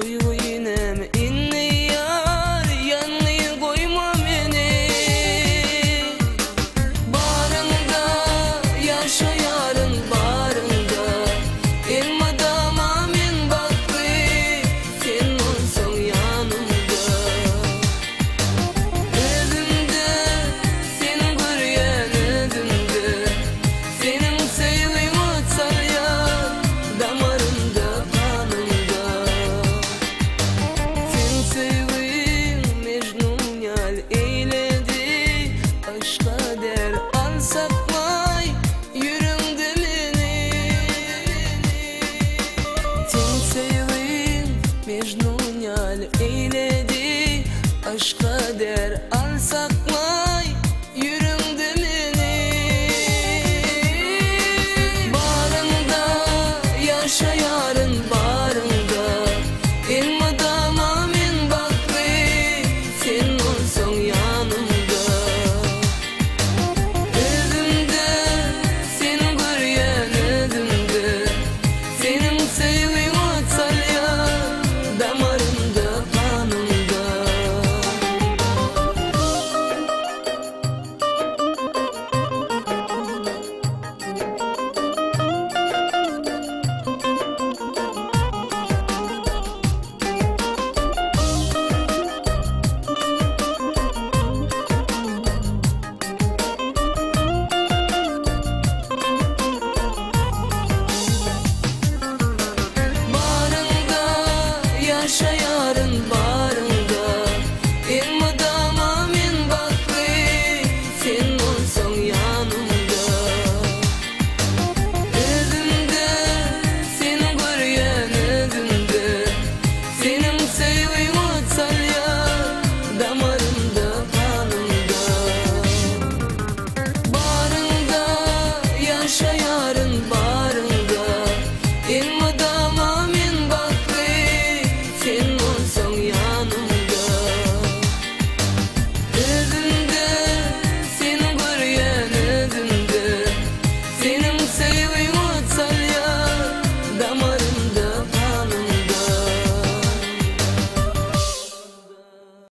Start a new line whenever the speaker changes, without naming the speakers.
Söýgi näme indi ýar, ýalňyz goýma meni. Baryňda ýaşaýaryn baryňda, Elmydama men bagtly, sen bolsaň ýanymda. Özümde seni görýän özümde, Seniň söýgiň ot salýar damarymda, ganymda. Seň söýgiň Mejnun ýaly eýledi, Yşka der al saklaý ýüregiňde meni. Seň söýgiň Mejnun ýaly eýledi, Yşka.